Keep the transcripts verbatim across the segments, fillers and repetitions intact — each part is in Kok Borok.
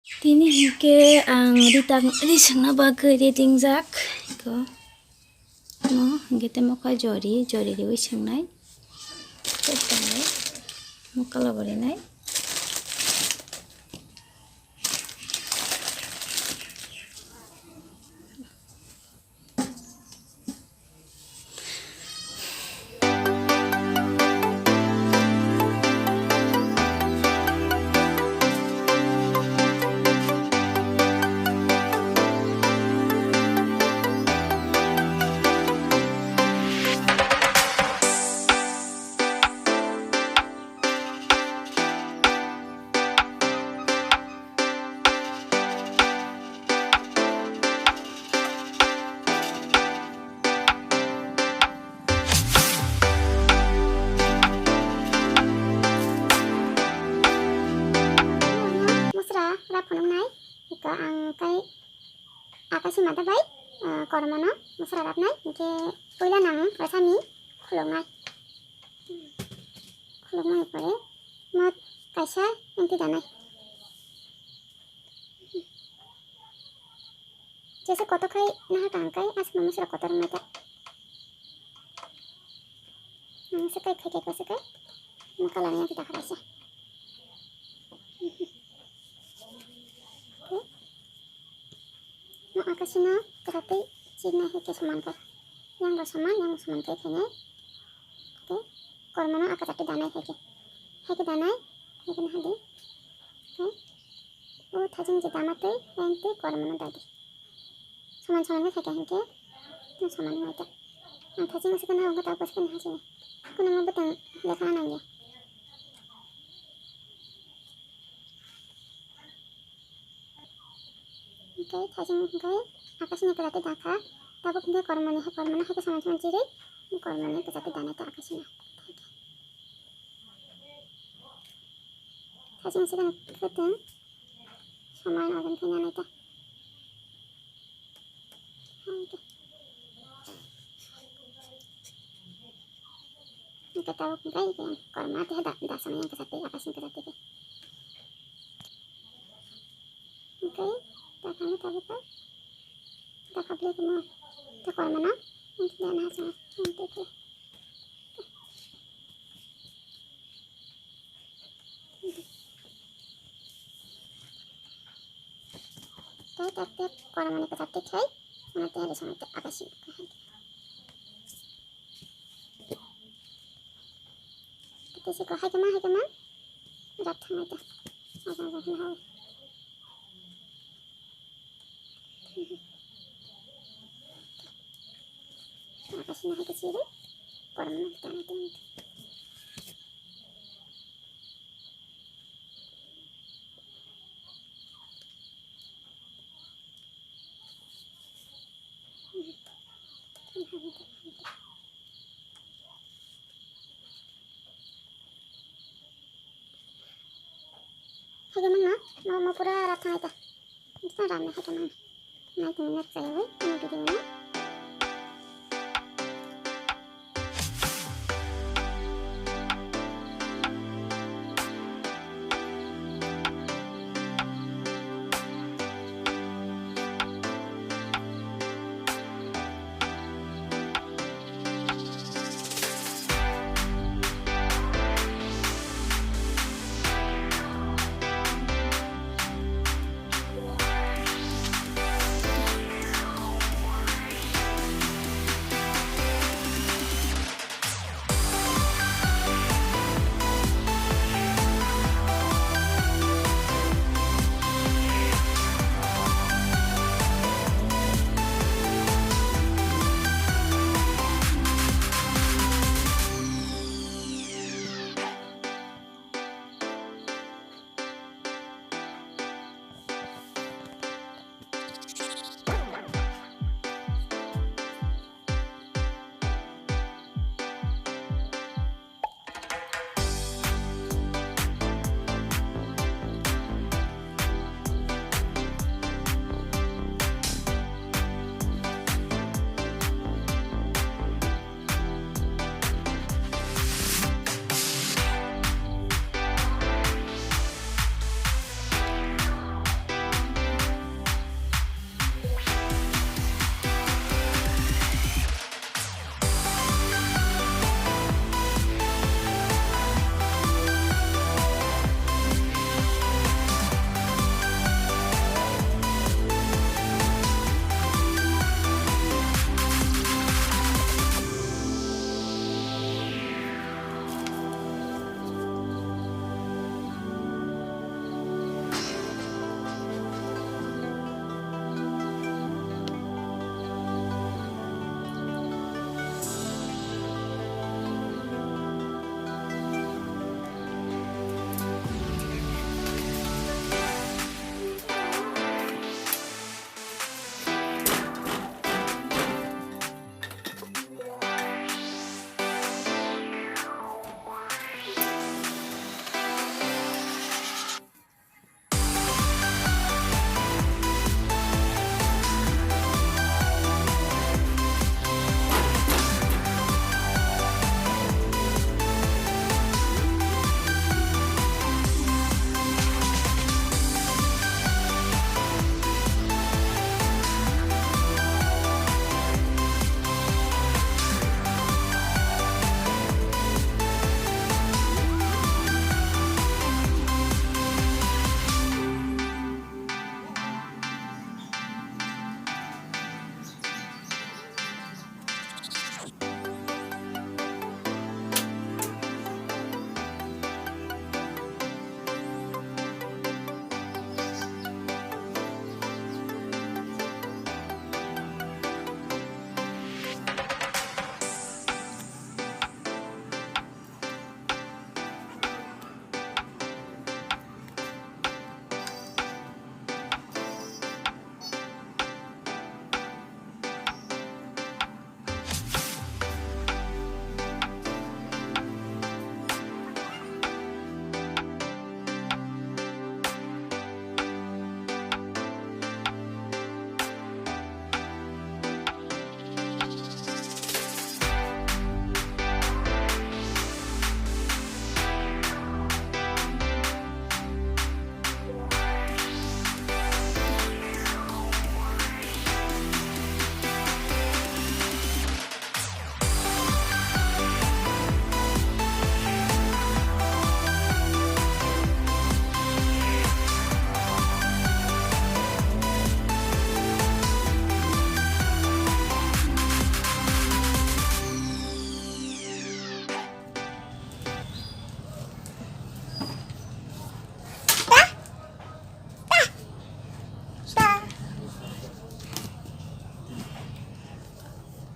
Tini hinkhe ang ri tang, ri swngna bagwi ri tingjak. Iko. Mo, hinkhe tei mokha jori, jori riwi swngnai. Tei tongo. Mokha lobo rinai. Musra rap phunuknai, iko ang kai akashi mata bai, ah, kormano musra rapnai, hinkhe puila nang rasami khuluknai. Khulukmani pore mo kaisa engti danai. Jesa kotor khai naha tang kai asma musra kotor wngmai ta. Ang se kai khai kai ko se kai. Mo kala ni engti dakha raisa. Mo akasino kwchatwi chirnai hai khe soman khe. Yang bo soman, yang bo soman khe khainai. Khe kormano akasatwi danai hai khe. Hai khe danai, hai khe nahadi. Khe o thajing je dama twi, yang twi kormano dadi. Soman soman khe khaikha hinkhe, tong soman wngkha. Ang thajing se kheno wngkha, tabuk se kheno hachini. Kunungo bwtang lekha nangya. Hinkhe thajing hinkhe akasini kwchatwi dakha. Tabuk hinkhe kormani hai, kormani hai khe soman soman chirwi kormani kwchatwi danai ta akasini. Thajing se kheno kwtwng soman oben khe nanai ta. Hinkhe. Hinkhe tabuk hinkhe korma tei da, da samani hinkhe sati, akasin hinkhe sati khe. Hinkhe da khango tabuk khe. Da khablai khe mo. Da korma no. Hinkhe da na sa. Hinkhe khe. Tei tak tak kormani kwchak tei khai, ano tei ri songwi tei akashi. Tei se ko hai khe ma, hai khe ma, rap thangnai ta. Ajang ajang hwnwi hawi. Akasino hai khe chiri, kormano tanai tei. Hai khe mangna, mo, mo pura rap thangnai ta. Bwsano ramnai hai khe mangna. Nai tongwi nai rwchapwi ani video no.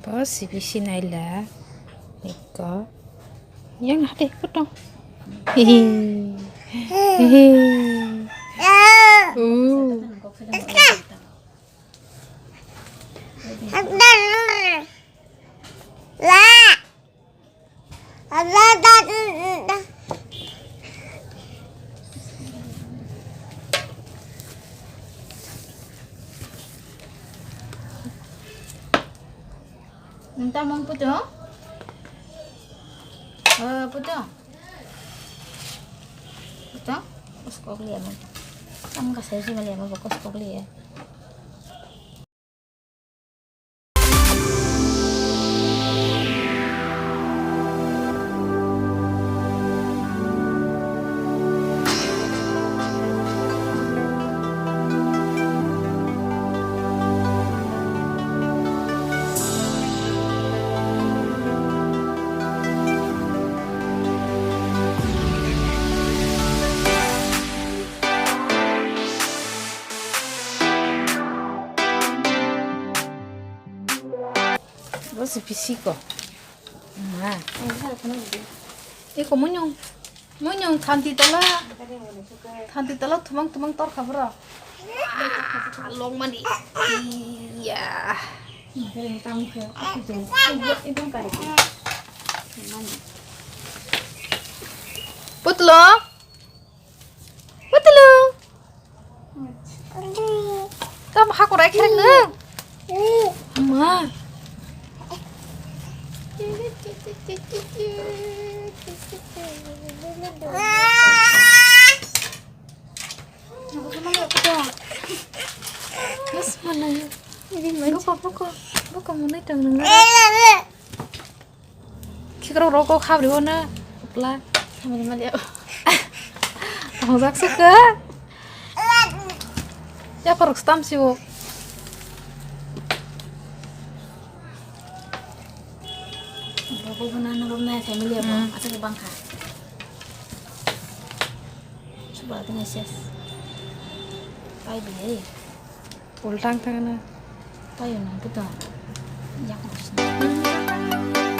Bo sibi sinai la. Eko. Yang hade kutong. Hihi. Hihi. Uh. Nta mong puto? Eh, puto? Puto? Uskok liya mo. Tang kasai si maliya mo bokos kok liya. Bo se bisi ko. Ma. Iko munyung. Munyung thanti tola. Thanti tola thumang thumang tor kha bro. Ah, long mani. Iya. Putlo. Putlo. Kam hakor ai kherek nung. Ma. Yes, mana ya? Buka, buka, buka, mana tang nung? Khikrok rok kok habri o na pla. Hamari mali o. Ang jak suk ka. Ya paruk stam si o. Rok kok na na na family abo. Hmm. Asa ke bangkha. Coba tengah ses. Pai beli. Ultang tang na. Pai yang itu dah. Yang masih.